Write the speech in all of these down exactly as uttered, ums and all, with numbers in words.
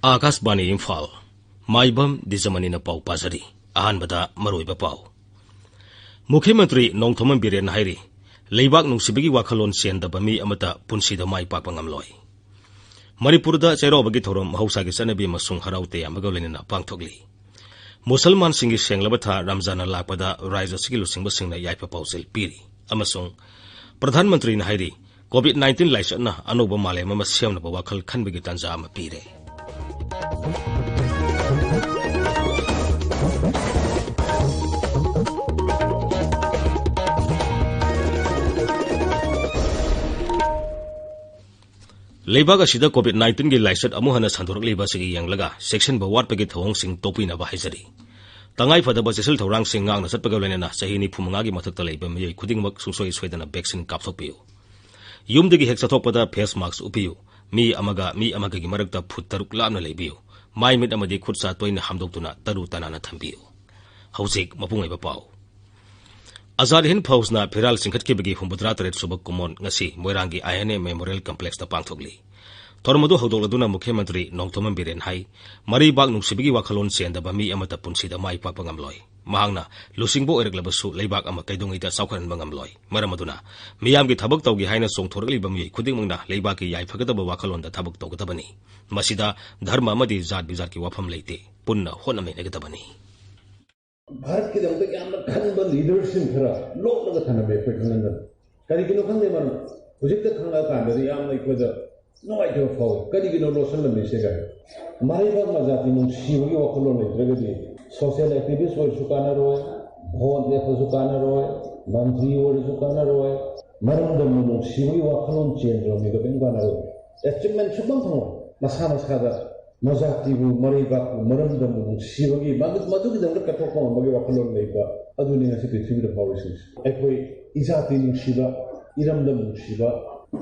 ꯑꯥꯀꯥꯁꯕꯥꯅꯤ ꯏꯝꯐꯥꯜ, ꯃꯥꯏꯕꯝ ꯗꯤꯖꯃꯅꯤꯅ ꯄꯥꯎ ꯄꯥꯖꯔꯤ꯫ ꯑꯍꯥꯟꯕꯗ ꯃꯔꯨꯑꯣꯏꯕ ꯄꯥꯎ꯫ ꯃꯨꯈ꯭ꯌ ꯃꯟꯇ꯭ꯔꯤ ꯅꯣꯡꯊꯣꯝꯕꯝ ꯕꯤꯔꯦꯟꯅ ꯍꯥꯏꯔꯤ, ꯂꯩꯕꯥꯛ ꯅꯨꯡꯁꯤꯕꯒꯤ ꯋꯥꯈꯜꯂꯣꯟ ꯆꯦꯟꯗꯕ ꯃꯤ ꯑꯃꯠꯇ ꯄꯨꯟꯁꯤꯗ ꯃꯥꯏ ꯄꯥꯛꯄ ꯉꯝꯂꯣꯏ꯫ ꯃꯅꯤꯄꯨꯔꯗ ꯆꯩꯔꯥꯎꯕꯒꯤ ꯊꯧꯔꯝ ꯃꯍꯧꯁꯥꯒꯤ ꯆꯠꯅꯕꯤ ꯑꯃꯁꯨꯡ ꯍꯔꯥꯎ ꯇꯌꯥꯝꯕꯒ ꯂꯣꯏꯅꯅ ꯄꯥꯡꯊꯣꯛꯂꯤ꯫ ꯃꯨꯁꯜꯃꯥꯟꯁꯤꯡꯒꯤ ꯁꯦꯡꯂꯕ ꯊꯥ ꯔꯝꯖꯥꯟꯅ ꯂꯥꯛꯄꯗ ꯔꯥꯖ꯭ꯌ ꯑꯁꯤꯒꯤ ꯂꯨꯆꯤꯡꯕꯁꯤꯡꯅ ꯌꯥꯏꯐ ꯄꯥꯎꯖꯦꯜ ꯄꯤꯔꯤ꯫ ꯑꯃꯁꯨꯡ ꯄ꯭ꯔꯙꯥꯟ ꯃꯟꯇ꯭ꯔꯤꯅ ꯍꯥꯏꯔꯤ, ꯀꯣꯚꯤꯗ ꯅꯥꯏꯟꯇꯤꯟ ꯂꯥꯏꯆꯠꯅ ꯑꯅꯧꯕ ꯃꯥꯂꯦꯝ ꯑꯃ ꯁꯦꯝꯅꯕ ꯋꯥꯈꯜ ꯈꯟꯕꯒꯤ ꯇꯥꯟꯖꯥ ꯑꯃ ꯄꯤꯔꯦ꯫ ꯂꯩꯕꯥꯛ ꯑꯁꯤꯗ ꯀꯣꯚꯤꯗ ꯅꯥꯏꯟꯇꯤꯟꯒꯤ ꯂꯥꯏꯆꯠ ꯑꯃꯨꯛ ꯍꯟꯅ ꯁꯟꯗꯣꯔꯛꯂꯤꯕ ꯑꯁꯤꯒꯤ ꯌꯦꯡꯂꯒ ꯆꯦꯛꯁꯤꯟꯕ ꯋꯥꯠꯄꯒꯤ ꯊꯧꯑꯣꯡꯁꯤꯡ ꯇꯣꯛꯄꯤꯅꯕ ꯍꯥꯏꯖꯔꯤ꯫ ꯇꯉꯥꯏꯐꯗꯕ ꯆꯦꯛꯁꯤꯜ ꯊꯧꯔꯥꯡꯁꯤꯡ ꯉꯥꯛꯅ ꯆꯠꯄꯒ ꯂꯣꯏꯅꯅ ꯆꯍꯤ ꯅꯤꯐꯨ ꯃꯉꯥꯒꯤ ꯃꯊꯛꯇ ꯂꯩꯕ ꯃꯤꯑꯣꯏ ꯈꯨꯗꯤꯡꯃꯛ ꯁꯨꯡꯁꯣꯏ ꯁꯣꯏꯗꯅ ꯚꯦꯛꯁꯤꯟ ꯀꯥꯞꯊꯣꯛꯄꯤꯌꯨ꯫ ꯌꯨꯝꯗꯒꯤ ꯍꯦꯛ ꯆꯠꯊꯣꯛꯄꯗ ꯐꯦꯁ ꯃꯥꯛꯁ ꯎꯞꯄꯤꯌꯨ꯫ ꯃꯤ ꯑꯃꯒ ꯃꯤ ꯑꯃꯒꯒꯤ ꯃꯔꯛꯇ ꯐꯨꯠ ꯇꯔꯨꯛ ꯂꯥꯞꯅ ꯂꯩꯕꯤꯌꯨ꯫ ꯃꯥꯏ ꯃꯤꯠ ꯑꯃꯗꯤ ꯈꯨꯠ ꯁꯥ ꯇꯣꯏꯅ ꯍꯥꯝꯗꯣꯛꯇꯨꯅ ꯇꯔꯨ ꯇꯅꯥꯟꯅ ꯊꯝꯕꯤꯌꯨ꯫ ꯍꯧꯖꯤꯛ ꯃꯄꯨꯡ ꯑꯣꯏꯕ ꯄꯥꯎ꯫ ꯑꯖꯥꯗ ꯍꯤꯟꯗ ꯐꯧꯖꯅ ꯐꯤꯔꯥꯜ ꯆꯤꯡꯈꯠꯈꯤꯕꯒꯤ ꯍꯨꯝꯐꯨꯇꯔꯥ ꯇꯔꯦꯠ ꯁꯨꯕ ꯀꯨꯝꯑꯣꯟ ꯉꯁꯤ ꯃꯣꯏꯔꯥꯡꯒꯤ ꯑꯥꯏ ꯑꯦꯟ ꯑꯦ ꯃꯦꯃꯣꯔꯤꯌꯦꯜ ꯀꯝꯄ꯭ꯂꯦꯛꯁꯇ ꯄꯥꯡꯊꯣꯛꯂꯤ꯫ ꯊꯧꯔꯝ ꯑꯗꯨ ꯍꯧꯗꯣꯛꯂꯗꯨꯅ ꯃꯨꯈ꯭ꯌ ꯃꯟꯇ꯭ꯔꯤ ꯅꯣꯡꯊꯣꯝꯕꯝ ꯕꯤꯔꯦꯟ ꯍꯥꯏ, ꯃꯔꯩꯕꯥꯛ ꯅꯨꯡꯁꯤꯕꯒꯤ ꯋꯥꯈꯜꯂꯣꯟ ꯆꯦꯟꯗꯕ ꯃꯤ ꯑꯃꯠꯇ ꯄꯨꯟꯁꯤꯗ ꯃꯥꯏ ꯄꯥꯛꯄ ꯉꯝꯂꯣꯏ꯫ ꯃꯍꯥꯛꯅ ꯂꯨꯆꯤꯡꯕ ꯑꯣꯏꯔꯛꯂꯕꯁꯨ ꯂꯩꯕꯥꯛ ꯑꯃ ꯀꯩꯗꯧꯉꯩꯗ ꯆꯥꯎꯈꯠꯍꯟꯕ ꯉꯝꯂꯣꯏ꯫ ꯃꯔꯝ ꯑꯗꯨꯅ ꯃꯤꯌꯥꯝꯒꯤ ꯊꯕꯛ ꯇꯧꯒꯦ ꯍꯥꯏꯅ ꯆꯣꯡꯊꯣꯔꯛꯂꯤꯕ ꯃꯤꯑꯣꯏ ꯈꯨꯗꯤꯡꯃꯛꯅ ꯂꯩꯕꯥꯛꯀꯤ ꯌꯥꯏꯐꯒꯗꯕ ꯋꯥꯈꯜꯂꯣꯟꯗ ꯊꯕꯛ ꯇꯧꯒꯗꯕꯅꯤ꯫ ꯃꯁꯤꯗ ꯙꯔꯃ ꯑꯃꯗꯤ ꯖꯥꯠ ꯕꯤꯖꯥꯠꯀꯤ ꯋꯥꯐꯝ ꯂꯩꯇꯦ꯫ ꯄꯨꯟꯅ ꯍꯣꯠꯅꯃꯤꯟꯅꯒꯗꯕꯅꯤ꯫ ꯚꯥꯔꯠꯀꯤꯗꯃꯛꯇ ꯌꯥꯝꯅ ꯈꯟꯕ ꯂꯤꯗꯔꯁꯤꯡ ꯈꯔ ꯂꯣꯠꯂꯒ ꯊꯝꯂꯝꯃꯦ ꯑꯩꯈꯣꯏ ꯈꯪꯍꯟꯗꯅ꯫ ꯀꯔꯤꯒꯤꯅꯣ ꯈꯪꯗꯦ ꯃꯔꯝ꯫ ꯍꯧꯖꯤꯛꯇ ꯈꯪꯂꯛꯑꯀꯥꯟꯗꯗꯤ ꯌꯥꯝꯅ ꯑꯩꯈꯣꯏꯗ ꯅꯨꯡꯉꯥꯏꯇꯕ ꯐꯥꯎꯏ꯫ ꯀꯔꯤꯒꯤꯅꯣ ꯂꯣꯠꯁꯤꯜꯂꯝꯃꯤꯁꯦ ꯀꯥꯏꯅ꯫ ꯃꯔꯩꯕꯥꯛ ꯃꯖꯥꯇꯤ ꯅꯨꯡꯁꯤꯕꯒꯤ ꯋꯥꯈꯜꯂꯣꯟ ꯂꯩꯇ꯭ꯔꯒꯗꯤ social activist ꯑꯣꯏꯔꯁꯨ ꯀꯥꯟꯅꯔꯣꯏ, ꯚꯣꯠ ꯂꯦꯞꯄꯁꯨ ꯀꯥꯟꯅꯔꯣꯏ, ꯃꯟꯇ꯭ꯔꯤ ꯑꯣꯏꯔꯁꯨ ꯀꯥꯟꯅꯔꯣꯏ, ꯃꯔꯝꯗꯝꯕꯨ ꯅꯨꯡꯁꯤꯕꯒꯤ ꯋꯥꯈꯜꯂꯣꯟ ꯆꯦꯟꯗ꯭ꯔꯕ ꯃꯤꯗꯣ ꯀꯔꯤꯝ ꯀꯥꯟꯅꯔꯣꯏ꯫ Achievement ꯁꯨꯡꯐꯪ ꯐꯪꯉꯣꯏ꯫ ꯃꯁꯥ ꯃꯁꯥꯗ ꯃꯖꯥꯇꯤꯕꯨ, ꯃꯔꯩꯕꯥꯛꯄꯨ, ꯃꯔꯝꯗꯝꯕꯨ ꯅꯨꯡꯁꯤꯕꯒꯤ, ꯃꯗꯨ-, ꯃꯗꯨꯒꯤꯗꯃꯛꯇ ꯀꯠꯊꯣꯛꯄ ꯉꯝꯕꯒꯤ ꯋꯥꯈꯜꯂꯣꯟ ꯂꯩꯕ ꯑꯗꯨꯅꯤ ꯉꯁꯤ ꯄ꯭ꯔꯤꯊꯤꯕꯤꯗ ꯐꯥꯎꯔꯤꯁꯤꯡꯁꯦ꯫ ꯑꯩꯈꯣꯏ ꯏꯖꯥꯇꯤ ꯅꯨꯡꯁꯤꯕ, ꯏꯔꯝꯗꯝ ꯅꯨꯡꯁꯤꯕ,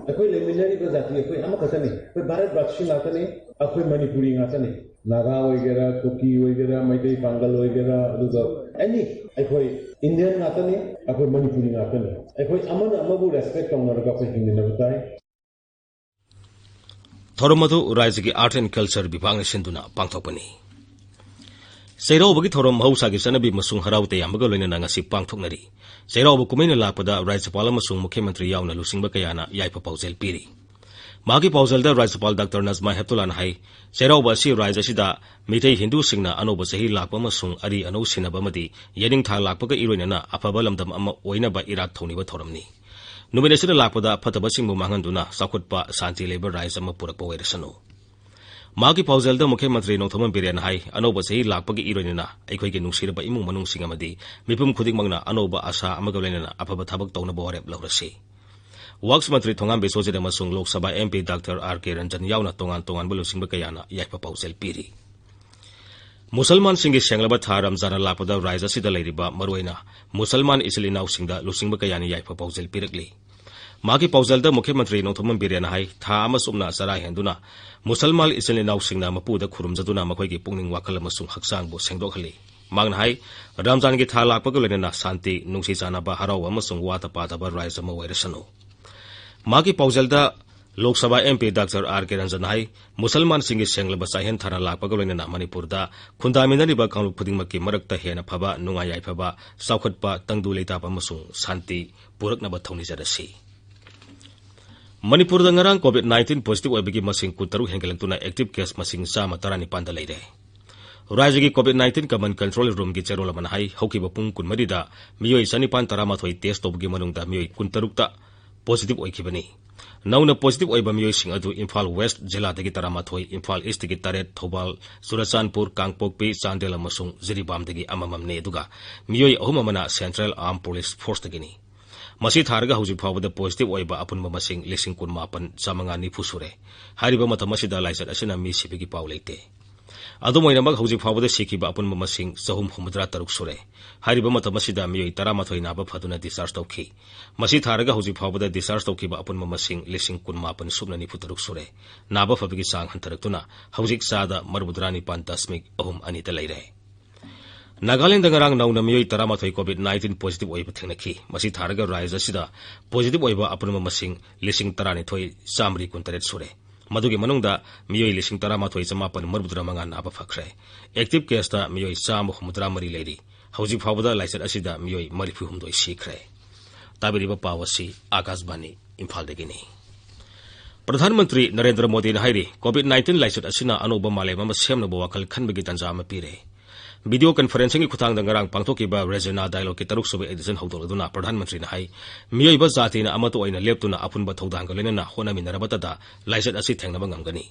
ꯑꯩꯈꯣꯏ ꯂꯩꯃꯤꯟꯅꯔꯤꯕ ꯖꯥꯇꯤ ꯑꯩꯈꯣꯏ ꯑꯃꯈꯛꯇꯅꯤ꯫ ꯑꯩꯈꯣꯏ ꯚꯥꯔꯠ ꯚꯥꯁꯤ ꯉꯥꯛꯇꯅꯤ꯫ ꯑꯩꯈꯣꯏ ꯃꯅꯤꯄꯨꯔꯤ ꯉꯥꯛꯇꯅꯤ꯫ ꯅꯥꯒꯥ ꯑꯣꯏꯒꯦꯔꯥ, ꯀꯨꯀꯤ ꯑꯣꯏꯒꯦꯔꯥ, ꯃꯩꯇꯩ ꯄꯥꯡꯒꯜ ꯑꯣꯏꯒꯦꯔꯥ, ꯑꯗꯨꯒ any ꯑꯩꯈꯣꯏ ꯏꯟꯗꯤꯌꯟ ꯉꯥꯛꯇꯅꯤ, ꯑꯩꯈꯣꯏ ꯃꯅꯤꯄꯨꯔꯤ ꯉꯥꯛꯇꯅꯤ꯫ ꯑꯩꯈꯣꯏ ꯑꯃꯅ ꯑꯃꯕꯨ respect ꯇꯧꯅꯔꯒ ꯑꯩꯈꯣꯏ ꯍꯤꯡꯃꯤꯟꯅꯕ ꯇꯥꯏ꯫ ꯊꯧꯔꯝ ꯑꯗꯨ ꯔꯥꯖ꯭ꯌꯒꯤ Art and Culture ꯕꯤꯚꯥꯒꯅ ꯁꯤꯟꯗꯨꯅ ꯄꯥꯡꯊꯣꯛꯄꯅꯤ꯫ ꯆꯩꯔꯥꯎꯕꯒꯤ ꯊꯧꯔꯝ ꯃꯍꯧꯁꯥꯒꯤ ꯆꯠꯅꯕꯤ ꯑꯃꯁꯨꯡ ꯍꯔꯥꯎ ꯇꯌꯥꯝꯕꯒ ꯂꯣꯏꯅꯅ ꯉꯁꯤ ꯄꯥꯡꯊꯣꯛꯅꯔꯤ꯫ ꯆꯩꯔꯥꯎꯕ ꯀꯨꯝꯍꯩꯅ ꯂꯥꯛꯄꯗ ꯔꯥꯖ꯭ꯌꯄꯥꯜ ꯑꯃꯁꯨꯡ ꯃꯨꯈ꯭ꯌ ꯃꯟꯇ꯭ꯔꯤ ꯌꯥꯎꯅ ꯂꯨꯆꯤꯡꯕ ꯀꯌꯥꯅ ꯌꯥꯏꯐ ꯄꯥꯎꯖꯦꯜ ꯄꯤꯔꯤ꯫ ꯃꯍꯥꯛꯀꯤ ꯄꯥꯎꯖꯦꯜꯗ ꯔꯥꯖ꯭ꯌꯄꯥꯜ ꯗꯥꯛꯇꯔ ꯅꯖꯃꯥ ꯍꯦꯞꯇꯨꯂꯥꯅ ꯍꯥꯏ, ꯆꯩꯔꯥꯎꯕ ꯑꯁꯤ ꯔꯥꯖ꯭ꯌ ꯑꯁꯤꯗ ꯃꯤꯇꯩ ꯍꯤꯟꯗꯨꯁꯤꯡꯅ ꯑꯅꯧꯕ ꯆꯍꯤ ꯂꯥꯛꯄ ꯑꯃꯁꯨꯡ ꯑꯔꯤ ꯑꯅꯧ ꯁꯤꯟꯅꯕ ꯑꯃꯗꯤ ꯌꯦꯅꯤꯡꯊꯥ ꯂꯥꯛꯄꯒ ꯏꯔꯣꯏꯅꯅ ꯑꯐꯕ ꯂꯝꯗꯝ ꯑꯃ ꯑꯣꯏꯅꯕ ꯏꯔꯥꯠ ꯊꯧꯅꯤꯕ ꯊꯧꯔꯝꯅꯤ꯫ ꯅꯨꯃꯤꯠ ꯑꯁꯤꯗ ꯂꯥꯛꯄꯗ ꯐꯠꯇꯕꯁꯤꯡꯕꯨ ꯃꯥꯡꯍꯟꯗꯨꯅ ꯆꯥꯎꯈꯠꯄ, ꯁꯥꯟꯇꯤ ꯂꯩꯕ ꯔꯥꯖ꯭ꯌ ꯑꯃ ꯄꯨꯔꯛꯄ ꯑꯣꯏꯔꯁꯅꯨ꯫ ꯃꯍꯥꯛꯀꯤ ꯄꯥꯎꯖꯦꯜꯗ ꯃꯨꯈ꯭ꯌ ꯃꯟꯇ꯭ꯔꯤ ꯅꯣꯡꯊꯣꯝꯕꯝ ꯕꯤꯔꯦꯟꯅ ꯍꯥꯏ, ꯑꯅꯧꯕ ꯆꯍꯤ ꯂꯥꯛꯄꯒꯤ ꯏꯔꯣꯏꯅꯅ ꯑꯩꯈꯣꯏꯒꯤ ꯅꯨꯡꯁꯤꯔꯕ ꯏꯃꯨꯡ ꯃꯅꯨꯡꯁꯤꯡ ꯑꯃꯗꯤ ꯃꯤꯄꯨꯝ ꯈꯨꯗꯤꯡꯃꯛꯅ ꯑꯅꯧꯕ ꯑꯁꯥ ꯑꯃꯒ ꯂꯣꯏꯅꯅ ꯑꯐꯕ ꯊꯕꯛ ꯇꯧꯅꯕ ꯋꯥꯔꯦꯞ ꯂꯧꯔꯁꯤ꯫ ꯋꯥꯛꯁ ꯃꯟꯇ꯭ꯔꯤ ꯊꯣꯉꯥꯝ ꯕꯤꯁ꯭ꯋꯖꯤꯠ ꯑꯃꯁꯨꯡ Lok Sabha MP doctor R ꯀꯦ ꯔꯟꯖꯟ ꯌꯥꯎꯅ ꯇꯣꯉꯥꯟ ꯇꯣꯉꯥꯟꯕ ꯂꯨꯆꯤꯡꯕ ꯀꯌꯥꯅ ꯌꯥꯏꯐ ꯄꯥꯎꯖꯦꯜ ꯄꯤꯔꯤ꯫ ꯃꯨꯁꯜꯃꯥꯟꯁꯤꯡꯒꯤ ꯁꯦꯡꯂꯕ ꯊꯥ ꯔꯝꯖꯥꯟꯅ ꯂꯥꯛꯄꯗ ꯔꯥꯖ꯭ꯌ ꯑꯁꯤꯗ ꯂꯩꯔꯤꯕ ꯃꯔꯨꯑꯣꯏꯅ ꯃꯨꯁꯜꯃꯥꯟ ꯏꯆꯤꯜ ꯏꯅꯥꯎꯁꯤꯡꯗ ꯂꯨꯆꯤꯡꯕ ꯀꯌꯥꯅ ꯌꯥꯏꯐ ꯄꯥꯎꯖꯦꯜ ꯄꯤꯔꯛꯂꯤ꯫ ꯃꯍꯥꯛꯀꯤ ꯄꯥꯎꯖꯦꯜꯗ ꯃꯨꯈ꯭ꯌ ꯃꯟꯇ꯭ꯔꯤ ꯅꯣꯡꯊꯣꯝꯕꯝ ꯕꯤꯔꯦꯟꯅ ꯍꯥꯏ, ꯊꯥ ꯑꯃ ꯆꯨꯞꯅ ꯆꯔꯥ ꯍꯦꯟꯗꯨꯅ ꯃꯨꯁꯜꯃꯥꯟ ꯏꯆꯤꯜ ꯏꯅꯥꯎꯁꯤꯡꯅ ꯃꯄꯨꯗ ꯈꯨꯔꯨꯝꯖꯗꯨꯅ ꯃꯈꯣꯏꯒꯤ ꯄꯨꯛꯅꯤꯡ ꯋꯥꯈꯜ ꯑꯃꯁꯨꯡ ꯍꯛꯆꯥꯡꯕꯨ ꯁꯦꯡꯗꯣꯛꯍꯜꯂꯤ꯫ ꯃꯍꯥꯛꯅ ꯍꯥꯏ, ꯔꯝꯖꯥꯟꯒꯤ ꯊꯥ ꯂꯥꯛꯄꯒ ꯂꯣꯏꯅꯅ ꯁꯥꯟꯇꯤ, ꯅꯨꯡꯁꯤ ꯆꯥꯟꯅꯕ, ꯍꯔꯥꯎꯕ ꯑꯃꯁꯨꯡ ꯋꯥꯠꯇ ꯄꯥꯗꯕ ꯔꯥꯖ꯭ꯌ ꯑꯃ ꯑꯣꯏꯔꯁꯅꯨ꯫ ꯃꯍꯥꯛꯀꯤ ꯄꯥꯎꯖꯦꯜꯗ Lok Sabha MP doctor R ꯀꯦ ꯔꯟꯖꯟ ꯍꯥꯏ, ꯃꯨꯁꯜꯃꯥꯟꯁꯤꯡꯒꯤ ꯁꯦꯡꯂꯕ ꯆꯥꯛꯍꯦꯟ ꯊꯥꯅ ꯂꯥꯛꯄꯒ ꯂꯣꯏꯅꯅ ꯃꯅꯤꯄꯨꯔꯗ ꯈꯨꯟꯗꯥꯃꯤꯟꯅꯔꯤꯕ ꯀꯥꯡꯂꯨꯞ ꯈꯨꯗꯤꯡꯃꯛꯀꯤ ꯃꯔꯛꯇ ꯍꯦꯟꯅ ꯐꯕ, ꯅꯨꯡꯉꯥꯏ ꯌꯥꯏꯐꯕ, ꯆꯥꯎꯈꯠꯄ, ꯇꯪꯗꯨ ꯂꯩꯇꯥꯕ ꯑꯃꯁꯨꯡ ꯁꯥꯟꯇꯤ ꯄꯨꯔꯛꯅꯕ ꯊꯧꯅꯤꯖꯔꯁꯤ꯫ ꯃꯅꯤꯄꯨꯔꯗ ꯉꯔꯥꯡ COVID nineteen positive ꯑꯣꯏꯕꯒꯤ ꯃꯁꯤꯡ ꯀꯨꯟꯇꯔꯨꯛ ꯍꯦꯟꯒꯠꯂꯛꯇꯨꯅ active case ꯃꯁꯤꯡ ꯆꯥꯝꯃ ꯇꯔꯥꯅꯤꯄꯥꯟꯗ ꯂꯩꯔꯦ꯫ ꯔꯥꯖ꯭ꯌꯒꯤ COVID nineteen command control roomꯒꯤ ꯆꯦꯔꯣꯜ ꯑꯃꯅ ꯍꯥꯏ, ꯍꯧꯈꯤꯕ ꯄꯨꯡ ꯀꯨꯟꯃꯔꯤꯗ ꯃꯤꯑꯣꯏ ꯆꯅꯤꯄꯥꯟ ꯇꯔꯥꯃꯥꯊꯣꯏ test ꯇꯧꯕꯒꯤ ꯃꯅꯨꯡꯗ ꯃꯤꯑꯣꯏ ꯀꯨꯟꯇꯔꯨꯛꯇ positive ꯑꯣꯏꯈꯤꯕꯅꯤ꯫ ꯅꯧꯅ positive ꯑꯣꯏꯕ ꯃꯤꯑꯣꯏꯁꯤꯡ ꯑꯗꯨ ꯏꯝꯐꯥꯜ West ꯖꯤꯂꯥꯗꯒꯤ ꯇꯔꯥꯃꯥꯊꯣꯏ, ꯏꯝꯐꯥꯜ Eastꯇꯒꯤ ꯇꯔꯦꯠ, ꯊꯧꯕꯥꯜ, ꯆꯨꯔꯆꯥꯟꯄꯨꯔ, ꯀꯥꯡꯄꯣꯛꯄꯤ, ꯆꯥꯟꯗꯦꯜ ꯑꯃꯁꯨꯡ ꯖꯤꯔꯤꯕꯥꯝꯗꯒꯤ ꯑꯃꯃꯝꯅꯤ, ꯑꯗꯨꯒ ꯃꯤꯑꯣꯏ ꯑꯍꯨꯝ ꯑꯃꯅ Central Armed Police Forceꯇꯒꯤꯅꯤ꯫ ꯃꯁꯤ ꯊꯥꯔꯒ ꯍꯧꯖꯤꯛ ꯐꯥꯎꯕꯗ positive ꯑꯣꯏꯕ ꯑꯄꯨꯟꯕ ꯃꯁꯤꯡ ꯂꯤꯁꯤꯡ ꯀꯨꯟꯃꯥꯄꯟ ꯆꯥꯃꯉꯥ ꯅꯤꯐꯨ ꯁꯨꯔꯦ꯫ ꯍꯥꯏꯔꯤꯕ ꯃꯇꯝ ꯑꯁꯤꯗ ꯂꯥꯏꯆꯠ ꯑꯁꯤꯅ ꯃꯤ ꯁꯤꯕꯒꯤ ꯄꯥꯎ ꯂꯩꯇꯦ꯫ ꯑꯗꯨꯝ ꯑꯣꯏꯅꯃꯛ, ꯍꯧꯖꯤꯛ ꯐꯥꯎꯕꯗ ꯁꯤꯈꯤꯕ ꯑꯄꯨꯟꯕ ꯃꯁꯤꯡ ꯆꯍꯨꯝ ꯍꯨꯝꯐꯨꯇꯔꯥ ꯇꯔꯨꯛ ꯁꯨꯔꯦ꯫ ꯍꯥꯏꯔꯤꯕ ꯃꯇꯝ ꯑꯁꯤꯗ ꯃꯤꯑꯣꯏ ꯇꯔꯥꯃꯥꯊꯣꯏ ꯅꯥꯕ ꯐꯗꯨꯅ discharge ꯇꯧꯈꯤ꯫ ꯃꯁꯤ ꯊꯥꯔꯒ ꯍꯧꯖꯤꯛ ꯐꯥꯎꯕꯗ discharge ꯇꯧꯈꯤꯕ ꯑꯄꯨꯟꯕ ꯃꯁꯤꯡ ꯂꯤꯁꯤꯡ ꯀꯨꯟꯃꯥꯄꯟ ꯁꯨꯞꯅ ꯅꯤꯐꯨ ꯇꯔꯨꯛ ꯁꯨꯔꯦ꯫ ꯅꯥꯕ ꯐꯕꯒꯤ ꯆꯥꯡ ꯍꯟꯊꯔꯛꯇꯨꯅ ꯍꯧꯖꯤꯛ ꯆꯥꯗ ꯃꯔꯤꯐꯨꯇꯔꯥ ꯅꯤꯄꯥꯟ ꯗꯁꯃꯤꯛ ꯑꯍꯨꯝ ꯑꯅꯤꯗ ꯂꯩꯔꯦ꯫ ꯅꯥꯒꯥꯂꯦꯟꯗ ꯉꯔꯥꯡ ꯅꯧꯅ ꯃꯤꯑꯣꯏ ꯇꯔꯥꯃꯥꯊꯣꯏ COVID nineteen positive ꯑꯣꯏꯕ ꯊꯦꯡꯅꯈꯤ꯫ ꯃꯁꯤ ꯊꯥꯔꯒ ꯔꯥꯖ꯭ꯌ ꯑꯁꯤꯗ positive ꯑꯣꯏꯕ ꯑꯄꯨꯟꯕ ꯃꯁꯤꯡ ꯂꯤꯁꯤꯡ ꯇꯔꯥꯅꯤꯊꯣꯏ ꯆꯥꯃꯔꯤ ꯀꯨꯟꯇꯔꯦꯠ ꯁꯨꯔꯦ꯫ ꯃꯗꯨꯒꯤ ꯃꯅꯨꯡꯗ ꯃꯤꯑꯣꯏ ꯂꯤꯁꯤꯡ ꯇꯔꯥꯃꯥꯊꯣꯏ ꯆꯃꯥꯄꯟ ꯃꯔꯤꯐꯨꯇꯔꯥ ꯃꯉꯥ ꯅꯥꯕ ꯐꯈ꯭ꯔꯦ꯫ ꯑꯦꯛꯇꯤꯚ ꯀꯦꯁꯇ ꯃꯤꯑꯣꯏ ꯆꯥꯝꯃ ꯍꯨꯝꯐꯨꯇꯔꯥ ꯃꯔꯤ ꯂꯩꯔꯤ꯫ ꯍꯧꯖꯤꯛ ꯐꯥꯎꯕꯗ ꯂꯥꯏꯆꯠ ꯑꯁꯤꯗ ꯃꯤꯑꯣꯏ ꯃꯔꯤꯐꯨ ꯍꯨꯝꯗꯣꯏ ꯁꯤꯈ꯭ꯔꯦ꯫ ꯇꯥꯕꯤꯔꯤꯕ ꯄꯥꯎ ꯑꯁꯤ ꯑꯥꯀꯥꯁꯕꯥꯅꯤ ꯏꯝꯐꯥꯜꯗꯒꯤꯅꯤ꯫ ꯄ꯭ꯔꯙꯥꯟ ꯃꯟꯇ꯭ꯔꯤ ꯅꯔꯦꯟꯗ꯭ꯔ ꯃꯣꯗꯤꯅ ꯍꯥꯏꯔꯤ, ꯀꯣꯚꯤꯗ ꯅꯥꯏꯟꯇꯤꯟ ꯂꯥꯏꯆꯠ ꯑꯁꯤꯅ ꯑꯅꯧꯕ ꯃꯥꯂꯦꯝ ꯑꯃ ꯁꯦꯝꯅꯕ ꯋꯥꯈꯜ ꯈꯟꯕꯒꯤ ꯇꯥꯟꯖꯥ ꯑꯃ ꯄꯤꯔꯦ꯫ ꯚꯤꯗꯤꯑꯣ ꯀꯟꯐꯔꯦꯟꯁꯤꯡꯒꯤ ꯈꯨꯠꯊꯥꯡꯗ ꯉꯔꯥꯡ ꯄꯥꯡꯊꯣꯛꯈꯤꯕ ꯔꯦꯖꯤꯅꯥ ꯗꯥꯏꯂꯣꯒꯀꯤ ꯇꯔꯨꯛꯁꯨꯕ ꯑꯦꯗꯤꯁꯟ ꯍꯧꯗꯣꯛꯂꯗꯨꯅ ꯄ꯭ꯔꯙꯥꯟ ꯃꯟꯇ꯭ꯔꯤꯅ ꯍꯥꯏ, ꯃꯤꯑꯣꯏꯕ ꯖꯥꯇꯤꯅ ꯑꯃꯠꯇ ꯑꯣꯏꯅ ꯂꯦꯞꯇꯨꯅ ꯑꯄꯨꯟꯕ ꯊꯧꯗꯥꯡꯒ ꯂꯣꯏꯅꯅ ꯍꯣꯠꯅꯃꯤꯟꯅꯔꯕꯇꯗ ꯂꯥꯏꯆꯠ ꯑꯁꯤ ꯊꯦꯡꯅꯕ ꯉꯝꯒꯅꯤ꯫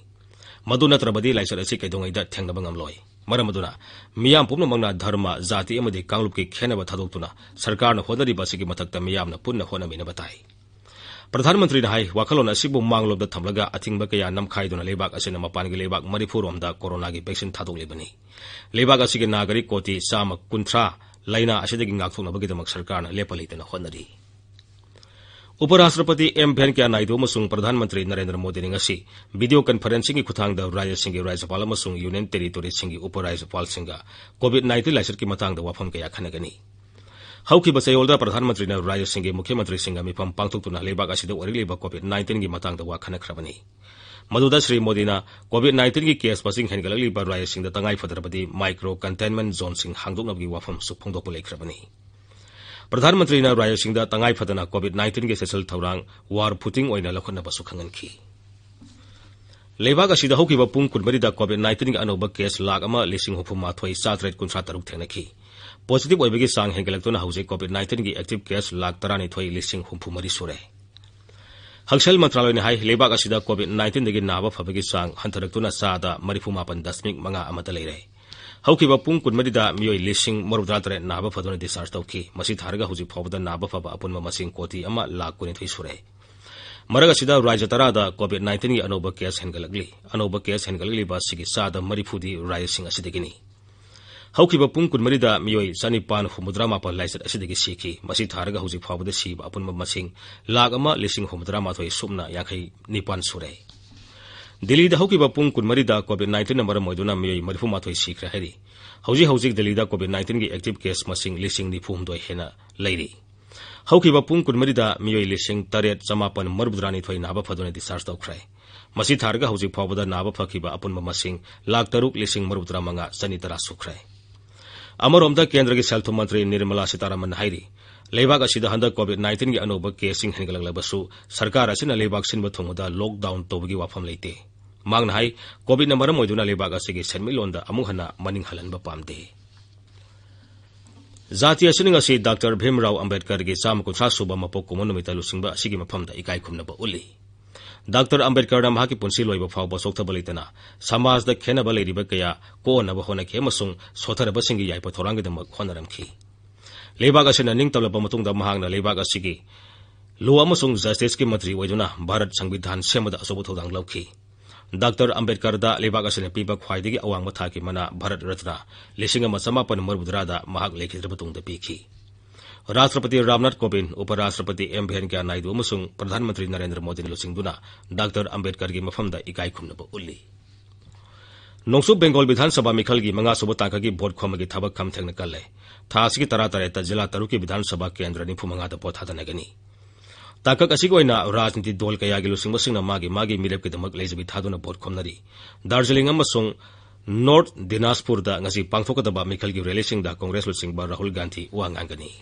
ꯃꯗꯨ ꯅꯠꯇ꯭ꯔꯕꯗꯤ ꯂꯥꯏꯆꯠ ꯑꯁꯤ ꯀꯩꯗꯧꯉꯩꯗ ꯊꯦꯡꯅꯕ ꯉꯝꯂꯣꯏ꯫ ꯃꯔꯝ ꯑꯗꯨꯅ ꯃꯤꯌꯥꯝ ꯄꯨꯝꯅꯃꯛꯅ ꯙꯔꯃ, ꯖꯥꯇꯤ ꯑꯃꯗꯤ ꯀꯥꯡꯂꯨꯞꯀꯤ ꯈꯦꯟꯅꯕ ꯊꯥꯗꯣꯛꯇꯨꯅ ꯁꯔꯀꯥꯔꯅ ꯍꯣꯠꯅꯔꯤꯕ ꯑꯁꯤꯒꯤ ꯃꯊꯛꯇ ꯃꯤꯌꯥꯝꯅ ꯄꯨꯟꯅ ꯍꯣꯠꯅꯃꯤꯟꯅꯕ ꯇꯥꯏ꯫ ꯄ꯭ꯔꯙꯥꯟ ꯃꯟꯇ꯭ꯔꯤꯅ ꯍꯥꯏ, ꯋꯥꯈꯜꯂꯣꯟ ꯑꯁꯤꯕꯨ ꯃꯥꯡꯂꯣꯝꯗ ꯊꯝꯂꯒ ꯑꯊꯤꯡꯕ ꯀꯌꯥ ꯅꯝꯈꯥꯏꯗꯨꯅ ꯂꯩꯕꯥꯛ ꯑꯁꯤꯅ ꯃꯄꯥꯟꯒꯤ ꯂꯩꯕꯥꯛ ꯃꯔꯤꯐꯨ ꯔꯣꯝꯗ ꯀꯣꯔꯣꯅꯥꯒꯤ ꯚꯦꯛꯁꯤꯟ ꯊꯥꯗꯣꯛꯂꯤꯕꯅꯤ꯫ ꯂꯩꯕꯥꯛ ꯑꯁꯤꯒꯤ ꯅꯥꯒꯔꯤꯛ ꯀꯣꯇꯤ ꯆꯥꯝꯃ ꯀꯨꯟꯊ꯭ꯔꯥ ꯂꯥꯏꯅꯥ ꯑꯁꯤꯗꯒꯤ ꯉꯥꯛꯊꯣꯛꯅꯕꯒꯤꯗꯃꯛ ꯁꯔꯀꯥꯔꯅ ꯂꯦꯞꯄ ꯂꯩꯇꯅ ꯍꯣꯠꯅꯔꯤ꯫ ꯎꯄꯔꯥꯁꯇ꯭ꯔꯄꯇꯤ ꯑꯦꯝ ꯚꯦꯟꯀꯌꯥ ꯅꯥꯏꯗꯨ ꯑꯃꯁꯨꯡ ꯄ꯭ꯔꯙꯥꯟ ꯃꯟꯇ꯭ꯔꯤ ꯅꯔꯦꯟꯗ꯭ꯔ ꯃꯣꯗꯤꯅ ꯉꯁꯤ ꯚꯤꯗꯤꯑꯣ ꯀꯟꯐꯔꯦꯟꯁꯤꯡꯒꯤ ꯈꯨꯠꯊꯥꯡꯗ ꯔꯥꯖ꯭ꯌꯁꯤꯡꯒꯤ ꯔꯥꯖ꯭ꯌꯄꯥꯜ ꯑꯃꯁꯨꯡ ꯌꯨꯅꯤꯌꯟ ꯇꯦꯔꯤꯇꯣꯔꯤꯁꯤꯡꯒꯤ ꯎꯄꯔꯥꯖ꯭ꯌꯄꯥꯜꯁꯤꯡꯒ ꯀꯣꯚꯤꯗ ꯅꯥꯏꯟꯇꯤꯟ ꯂꯥꯏꯆꯠꯀꯤ ꯃꯇꯥꯡꯗ ꯋꯥꯐꯝ ꯀꯌꯥ ꯈꯟꯅꯒꯅꯤ꯫ ꯍꯧꯈꯤꯕ ꯆꯌꯣꯜꯗ ꯄ꯭ꯔꯙꯥꯟ ꯃꯟꯇ꯭ꯔꯤꯅ ꯔꯥꯖ꯭ꯌꯁꯤꯡꯒꯤ ꯃꯨꯈ꯭ꯌ ꯃꯟꯇ꯭ꯔꯤꯁꯤꯡꯒ ꯃꯤꯐꯝ ꯄꯥꯡꯊꯣꯛꯇꯨꯅ ꯂꯩꯕꯥꯛ ꯑꯁꯤꯗ ꯑꯣꯏꯔꯛꯂꯤꯕ ꯀꯣꯚꯤꯗ ꯅꯥꯏꯟꯇꯤꯟꯒꯤ ꯃꯇꯥꯡꯗ ꯋꯥ ꯈꯟꯅꯈ꯭ꯔꯕꯅꯤ꯫ ꯃꯗꯨꯗ ꯁ꯭ꯔꯤ ꯃꯣꯗꯤꯅ ꯀꯣꯚꯤꯗ ꯅꯥꯏꯟꯇꯤꯟꯒꯤ ꯀꯦꯁ ꯃꯁꯤꯡ ꯍꯦꯟꯒꯠꯂꯛꯂꯤꯕ ꯔꯥꯖ꯭ꯌꯁꯤꯡꯗ ꯇꯉꯥꯏ ꯐꯗ꯭ꯔꯕꯗꯤ ꯃꯥꯏꯀ꯭ꯔꯣ ꯀꯟꯇꯦꯟꯃꯦꯟ ꯖꯣꯟꯁꯤꯡ ꯍꯥꯡꯗꯣꯛꯅꯕꯒꯤ ꯋꯥꯐꯝꯁꯨ ꯐꯣꯡꯗꯣꯛꯄ ꯂꯩꯈ꯭ꯔꯕꯅꯤ꯫ ꯄ꯭ꯔꯙꯥꯟ ꯃꯟꯇ꯭ꯔꯤꯅ ꯔꯥꯖ꯭ꯌꯁꯤꯡꯗ ꯇꯉꯥꯏ ꯐꯗꯅ ꯀꯣꯚꯤꯗ ꯅꯥꯏꯟꯇꯤꯟꯒꯤ ꯆꯦꯛꯁꯤꯜ ꯊꯧꯔꯥꯡ ꯋꯥꯔ ꯐꯨꯇꯤꯡ ꯑꯣꯏꯅ ꯂꯧꯈꯠꯅꯕꯁꯨ ꯈꯪꯍꯟꯈꯤ꯫ ꯂꯩꯕꯥꯛ ꯑꯁꯤꯗ ꯍꯧꯈꯤꯕ ꯄꯨꯡ ꯀꯨꯟꯃꯔꯤꯗ ꯀꯣꯚꯤꯗ ꯅꯥꯏꯟꯇꯤꯟꯒꯤ ꯑꯅꯧꯕ ꯀꯦꯁ ꯂꯥꯈ ꯑꯃ ꯂꯤꯁꯤꯡ ꯍꯨꯝꯐꯨ ꯃꯥꯊꯣꯏ ꯆꯥꯇꯔꯦꯠ ꯀꯨꯟꯊ꯭ꯔꯥ ꯇꯔꯨꯛ ꯊꯦꯡꯅꯈꯤ꯫ ꯄꯣꯖꯤꯇꯤꯚ ꯑꯣꯏꯕꯒꯤ ꯆꯥꯡ ꯍꯦꯟꯒꯠꯂꯛꯇꯨꯅ ꯍꯧꯖꯤꯛ ꯀꯣꯚꯤꯗ ꯅꯥꯏꯟꯇꯤꯟꯒꯤ ꯑꯦꯛꯇꯤꯚ ꯀꯦꯁ ꯂꯥꯈ ꯇꯔꯥꯅꯤꯊꯣꯏ ꯂꯤꯁꯤꯡ ꯍꯨꯝꯐꯨ ꯃꯔꯤ ꯁꯨꯔꯦ꯫ ꯍꯛꯁꯦꯜ ꯃꯟꯇ꯭ꯔꯥꯂꯣꯏꯅ ꯍꯥꯏ, ꯂꯩꯕꯥꯛ ꯑꯁꯤꯗ ꯀꯣꯚꯤꯗ ꯅꯥꯏꯟꯇꯤꯟꯗꯒꯤ ꯅꯥꯕ ꯐꯕꯒꯤ ꯆꯥꯡ ꯍꯟꯊꯔꯛꯇꯨꯅ ꯆꯥꯗ ꯃꯔꯤꯐꯨ ꯃꯥꯄꯟ ꯗꯁꯃꯤꯛ ꯃꯉꯥ ꯑꯃꯗ ꯂꯩꯔꯦ꯫ ꯍꯧꯈꯤꯕ ꯄꯨꯡ ꯀꯨꯟꯃꯔꯤꯗ ꯃꯤꯑꯣꯏ ꯂꯤꯁꯤꯡ ꯃꯔꯤꯐꯨꯇꯔꯥ ꯇꯔꯦꯠ ꯅꯥꯕ ꯐꯗꯨꯅ ꯗꯤꯁꯆꯥꯔꯖ ꯇꯧꯈꯤ꯫ ꯃꯁꯤ ꯊꯥꯔꯒ ꯍꯧꯖꯤꯛ ꯐꯥꯎꯕꯗ ꯅꯥꯕ ꯐꯕ ꯑꯄꯨꯟꯕ ꯃꯁꯤꯡ ꯀꯣꯇꯤ ꯑꯃ ꯂꯥꯈ ꯀꯨꯟꯅꯤꯊꯣꯏ ꯁꯨꯔꯦ꯫ ꯃꯔꯛ ꯑꯁꯤꯗ ꯔꯥꯖ꯭ꯌ ꯇꯔꯥꯗ ꯀꯣꯚꯤꯗ ꯅꯥꯏꯟꯇꯤꯟꯒꯤ ꯑꯅꯧꯕ ꯀꯦꯁ ꯍꯦꯟꯒꯠꯂꯛꯂꯤ꯫ ꯑꯅꯧꯕ ꯀꯦꯁ ꯍꯦꯟꯒꯠꯂꯛꯂꯤꯕ ꯑꯁꯤꯒꯤ ꯆꯥꯗ ꯃꯔꯤꯐꯨꯗꯤ ꯔꯥꯖ꯭ꯌꯁꯤꯡ ꯑꯁꯤꯗꯒꯤꯅꯤ꯫ ꯍꯧꯈꯤꯕ ꯄꯨꯡ ꯀꯨꯟꯃꯔꯤꯗ ꯃꯤꯑꯣꯏ ꯆꯅꯤꯄꯥꯟ ꯍꯨꯝꯐꯨꯇꯔꯥ ꯃꯥꯄꯟ ꯂꯥꯏꯆꯠ ꯑꯁꯤꯗꯒꯤ ꯁꯤꯈꯤ꯫ ꯃꯁꯤ ꯊꯥꯔꯒ ꯍꯧꯖꯤꯛ ꯐꯥꯎꯕꯗ ꯁꯤꯕ ꯑꯄꯨꯟꯕ ꯃꯁꯤꯡ ꯂꯥꯈ ꯑꯃ ꯂꯤꯁꯤꯡ ꯍꯨꯝꯐꯨꯇꯔꯥ ꯃꯥꯊꯣꯏ ꯁꯨꯞꯅ ꯌꯥꯡꯈꯩ ꯅꯤꯄꯥꯟ ꯁꯨꯔꯦ꯫ ꯗꯤꯜꯂꯤꯗ ꯍꯧꯈꯤꯕ ꯄꯨꯡ ꯀꯨꯟꯃꯔꯤꯗ ꯀꯣꯚꯤꯗ ꯅꯥꯏꯟꯇꯤꯟꯅ ꯃꯔꯝ ꯑꯣꯏꯗꯨꯅ ꯃꯤꯑꯣꯏ ꯃꯔꯤꯐꯨ ꯃꯥꯊꯣꯏ ꯁꯤꯈ꯭ꯔꯦ ꯍꯥꯏꯔꯤ꯫ ꯍꯧꯖꯤꯛ ꯍꯧꯖꯤꯛ ꯗꯤꯜꯂꯤꯗ ꯀꯣꯚꯤꯗ ꯅꯥꯏꯟꯇꯤꯟꯒꯤ ꯑꯦꯛꯇꯤꯚ ꯀꯦꯁ ꯃꯁꯤꯡ ꯂꯤꯁꯤꯡ ꯅꯤꯐꯨ ꯍꯨꯝꯗꯣꯏ ꯍꯦꯟꯅ ꯂꯩꯔꯤ꯫ ꯍꯧꯈꯤꯕ ꯄꯨꯡ ꯀꯨꯟꯃꯔꯤꯗ ꯃꯤꯑꯣꯏ ꯂꯤꯁꯤꯡ ꯇꯔꯦꯠ ꯆꯃꯥꯄꯟ ꯃꯔꯤꯐꯨꯇꯔꯥꯅꯤꯊꯣꯏ ꯅꯥꯕ ꯐꯗꯨꯅ ꯗꯤꯁꯆꯥꯔꯖ ꯇꯧꯈ꯭ꯔꯦ꯫ ꯃꯁꯤ ꯊꯥꯔꯒ ꯍꯧꯖꯤꯛ ꯐꯥꯎꯕꯗ ꯅꯥꯕ ꯐꯈꯤꯕ ꯑꯄꯨꯟꯕ ꯃꯁꯤꯡ ꯂꯥꯈ ꯇꯔꯨꯛ ꯂꯤꯁꯤꯡ ꯃꯔꯤꯐꯨ ꯇꯔꯥ ꯃꯉꯥ ꯆꯅꯤ ꯇꯔꯥ ꯁꯨꯈ꯭ꯔꯦ꯫ ꯑꯃꯔꯣꯝꯗ ꯀꯦꯟꯗ꯭ꯔꯒꯤ ꯁꯦꯜ ꯊꯨꯝ ꯃꯟꯇ꯭ꯔꯤ ꯅꯤꯔꯃꯂꯥ ꯁꯤꯇꯥꯔꯥꯃꯟꯅ ꯍꯥꯏꯔꯤ, ꯂꯩꯕꯥꯛ ꯑꯁꯤꯗ ꯍꯟꯗꯛ COVID nineteenꯒꯤ ꯑꯅꯧꯕ ꯀꯦꯁꯁꯤꯡ ꯍꯦꯟꯒꯠꯂꯛꯂꯕꯁꯨ ꯁꯔꯀꯥꯔ ꯑꯁꯤꯅ ꯂꯩꯕꯥꯛ ꯁꯤꯟꯕ ꯊꯨꯡꯕꯗ ꯂꯣꯛꯗꯥꯎꯟ ꯇꯧꯕꯒꯤ ꯋꯥꯐꯝ ꯂꯩꯇꯦ꯫ ꯃꯍꯥꯛꯅ ꯍꯥꯏ, COVIDꯅ ꯃꯔꯝ ꯑꯣꯏꯗꯨꯅ ꯂꯩꯕꯥꯛ ꯑꯁꯤꯒꯤ ꯁꯦꯟꯃꯤꯠꯂꯣꯟꯗ ꯑꯃꯨꯛ ꯍꯟꯅ ꯃꯅꯤꯡ ꯍꯜꯍꯟꯕ ꯄꯥꯝꯗꯦ꯫ ꯖꯥꯇꯤ ꯑꯁꯤꯅ ꯉꯁꯤ ꯗꯥꯛꯇꯔ ꯚꯤꯝꯔꯥꯎ ꯑꯝꯕꯦꯗꯀꯔꯒꯤ ꯆꯥꯝꯃ ꯀꯨꯟꯊ꯭ꯔꯥ ꯁꯨꯕ ꯃꯄꯣꯛ ꯀꯨꯝꯑꯣꯟ ꯅꯨꯃꯤꯠꯇ ꯂꯨꯆꯤꯡꯕ ꯑꯁꯤꯒꯤ ꯃꯐꯝꯗ ꯏꯀꯥꯏ ꯈꯨꯝꯅꯕ ꯎꯠꯂꯤ꯫ ꯗꯥꯛꯇꯔ ꯑꯝꯕꯦꯗꯀꯔꯅ ꯃꯍꯥꯛꯀꯤ ꯄꯨꯟꯁꯤ ꯂꯣꯏꯕ ꯐꯥꯎꯕ ꯆꯣꯛꯊꯕ ꯂꯩꯇꯅ ꯁꯃꯥꯖꯗ ꯈꯦꯟꯅꯕ ꯂꯩꯔꯤꯕ ꯀꯌꯥ ꯀꯣꯛꯍꯟꯅꯕ ꯍꯣꯠꯅꯈꯤ ꯑꯃꯁꯨꯡ ꯁꯣꯠꯊꯔꯕꯁꯤꯡꯒꯤ ꯌꯥꯏꯐ ꯊꯧꯔꯥꯡꯒꯤꯗꯃꯛ ꯍꯣꯠꯅꯔꯝꯈꯤ꯫ ꯂꯩꯕꯥꯛ ꯑꯁꯤꯅ ꯅꯤꯡꯇꯝꯂꯕ ꯃꯇꯨꯡꯗ ꯃꯍꯥꯛꯅ ꯂꯩꯕꯥꯛ ꯑꯁꯤꯒꯤ Law ꯑꯃꯁꯨꯡ Justiceꯀꯤ ꯃꯟꯇ꯭ꯔꯤ ꯑꯣꯏꯗꯨꯅ ꯚꯥꯔꯠ ꯁꯪꯕꯤꯙꯥꯟ ꯁꯦꯝꯕꯗ ꯑꯆꯧꯕ ꯊꯧꯗꯥꯡ ꯂꯧꯈꯤ꯫ ꯗꯥꯛꯇꯔ ꯑꯝꯕꯦꯗꯀꯔꯗ ꯂꯩꯕꯥꯛ ꯑꯁꯤꯅ ꯄꯤꯕ ꯈ꯭ꯋꯥꯏꯗꯒꯤ ꯑꯋꯥꯡꯕ ꯊꯥꯛꯀꯤ ꯃꯅꯥ ꯚꯥꯔꯠ ꯔꯠꯅ ꯂꯤꯁꯤꯡ ꯑꯃ ꯆꯃꯥꯄꯟ ꯃꯔꯤꯐꯨ ꯇꯔꯥꯗ ꯃꯍꯥꯛ ꯂꯩꯈꯤꯗ꯭ꯔꯕ ꯃꯇꯨꯡꯗ ꯄꯤꯈꯤ꯫ ꯔꯥꯁꯇ꯭ꯔꯄꯇꯤ ꯔꯥꯝꯅꯥꯊ ꯀꯣꯕꯤꯟꯗ, ꯎꯄ ꯔꯥꯁꯇ꯭ꯔꯄꯇꯤ ꯑꯦꯝ ꯚꯦꯟꯀꯌꯥ ꯅꯥꯏꯗꯨ ꯑꯃꯁꯨꯡ ꯄ꯭ꯔꯙꯥꯟ ꯃꯟꯇ꯭ꯔꯤ ꯅꯔꯦꯟꯗ꯭ꯔ ꯃꯣꯗꯤꯅ ꯂꯨꯆꯤꯡꯗꯨꯅ ꯗꯥꯛꯇꯔ ꯑꯝꯕꯦꯗꯀꯔꯒꯤ ꯃꯐꯝꯗ ꯏꯀꯥꯏ ꯈꯨꯝꯅꯕ ꯎꯠꯂꯤ꯫ ꯅꯣꯡꯆꯨꯞ ꯕꯦꯡꯒꯣꯜ ꯕꯤꯙꯥꯟ ꯁꯚꯥ ꯃꯤꯈꯜꯒꯤ ꯃꯉꯥ ꯁꯨꯕ ꯇꯥꯡꯀꯛꯀꯤ ꯚꯣꯠ ꯈꯣꯝꯕꯒꯤ ꯊꯕꯛ ꯈꯝ ꯊꯦꯡꯅ ꯀꯜꯂꯦ꯫ ꯊꯥ ꯑꯁꯤꯒꯤ ꯇꯔꯥꯇꯔꯦꯠꯇ ꯖꯤꯂꯥ ꯇꯔꯨꯛꯀꯤ ꯕꯤꯙꯥꯟ ꯁꯚꯥ ꯀꯦꯟꯗ꯭ꯔ ꯅꯤꯐꯨ ꯃꯉꯥꯗ ꯚꯣꯠ ꯊꯥꯗꯅꯒꯅꯤ꯫ ꯇꯥꯡꯀꯛ ꯑꯁꯤꯒꯤ ꯑꯣꯏꯅ ꯔꯥꯖꯅꯤꯇꯤ ꯗꯣꯜ ꯀꯌꯥꯒꯤ ꯂꯨꯆꯤꯡꯕꯁꯤꯡꯅ ꯃꯥꯒꯤ ꯃꯥꯒꯤ ꯃꯤꯔꯦꯞꯀꯤꯗꯃꯛ ꯂꯩꯖꯕꯤ ꯊꯥꯗꯨꯅ ꯚꯣꯠ ꯈꯣꯝꯅꯔꯤ꯫ ꯗꯥꯔꯖꯤꯂꯤꯡ ꯑꯃꯁꯨꯡ ꯅꯣꯔꯊ ꯗꯤꯅꯥꯖꯄꯨꯔꯗ ꯉꯁꯤ ꯄꯥꯡꯊꯣꯛꯀꯗꯕ ꯃꯤꯈꯜꯒꯤ ꯔꯦꯂꯤꯁꯤꯡꯗ ꯀꯣꯡꯒ꯭ꯔꯦꯁ ꯂꯨꯆꯤꯡꯕ ꯔꯥꯍꯨꯜ ꯒꯥꯟꯙꯤ ꯋꯥ ꯉꯥꯡꯒꯅꯤ꯫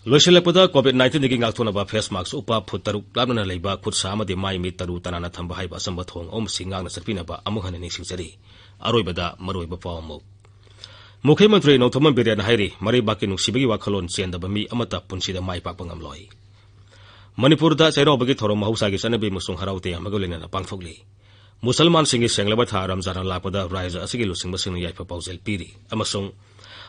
ꯂꯣꯏꯁꯤꯜꯂꯛꯄꯗ, COVID nineteenꯗꯒꯤ ꯉꯥꯛꯊꯣꯛꯅꯕ ꯐꯦꯁ ꯃꯥꯛꯁ ꯎꯞꯄ, ꯐꯨꯠ ꯇꯔꯨꯛ ꯂꯥꯞꯅꯅ ꯂꯩꯕ, ꯈꯨꯠ ꯁꯥ ꯑꯃꯗꯤ ꯃꯥꯏ ꯃꯤꯠ ꯇꯔꯨ ꯇꯅꯥꯟꯅ ꯊꯝꯕ ꯍꯥꯏꯕ ꯑꯆꯝꯕ ꯊꯧꯑꯣꯡ ꯑꯍꯨꯝꯁꯤ ꯉꯥꯛꯅ ꯆꯠꯄꯤꯅꯕ ꯑꯃꯨꯛ ꯍꯟꯅ ꯅꯤꯡꯁꯤꯡꯖꯔꯤ꯫ ꯑꯔꯣꯏꯕꯗ ꯃꯔꯨꯑꯣꯏꯕ ꯄꯥꯎ ꯑꯃꯨꯛ꯫ ꯃꯨꯈ꯭ꯌ ꯃꯟꯇ꯭ꯔꯤ ꯅꯣꯡꯊꯣꯝꯕꯝ ꯕꯤꯔꯦꯟꯅ ꯍꯥꯏꯔꯤ, ꯃꯔꯩꯕꯥꯛꯀꯤ ꯅꯨꯡꯁꯤꯕꯒꯤ ꯋꯥꯈꯜꯂꯣꯟ ꯆꯦꯟꯗꯕ ꯃꯤ ꯑꯃꯠꯇ ꯄꯨꯟꯁꯤꯗ ꯃꯥꯏ ꯄꯥꯛꯄ ꯉꯝꯂꯣꯏ꯫ ꯃꯅꯤꯄꯨꯔꯗ ꯆꯩꯔꯥꯎꯕꯒꯤ ꯊꯧꯔꯝ ꯃꯍꯧꯁꯥꯒꯤ ꯆꯠꯅꯕꯤ ꯑꯃꯁꯨꯡ ꯍꯔꯥꯎ ꯇꯌꯥꯝꯕꯒ ꯂꯣꯏꯅꯅ ꯄꯥꯡꯊꯣꯛꯂꯤ꯫ ꯃꯨꯁꯜꯃꯥꯟꯁꯤꯡꯒꯤ ꯁꯦꯡꯂꯕ ꯊꯥ ꯔꯝꯖꯥꯟꯅ ꯂꯥꯛꯄꯗ ꯔꯥꯖ꯭ꯌ ꯑꯁꯤꯒꯤ ꯂꯨꯆꯤꯡꯕꯁꯤꯡꯅ ꯌꯥꯏꯐ ꯄꯥꯎꯖꯦꯜ ꯄꯤꯔꯤ ꯑꯃꯁꯨꯡ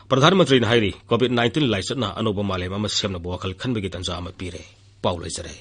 ꯄ꯭ꯔꯙꯥꯟ ꯃꯟꯇ꯭ꯔꯤꯅ ꯍꯥꯏꯔꯤ, COVID nineteen ꯂꯥꯏꯆꯠꯅ ꯑꯅꯧꯕ ꯃꯥꯂꯦꯝ ꯑꯃ ꯁꯦꯝꯅꯕ ꯋꯥꯈꯜ ꯈꯟꯕꯒꯤ ꯇꯥꯟꯖꯥ ꯑꯃ ꯄꯤꯔꯦ꯫ ꯄꯥꯎ ꯂꯣꯏꯖꯔꯦ꯫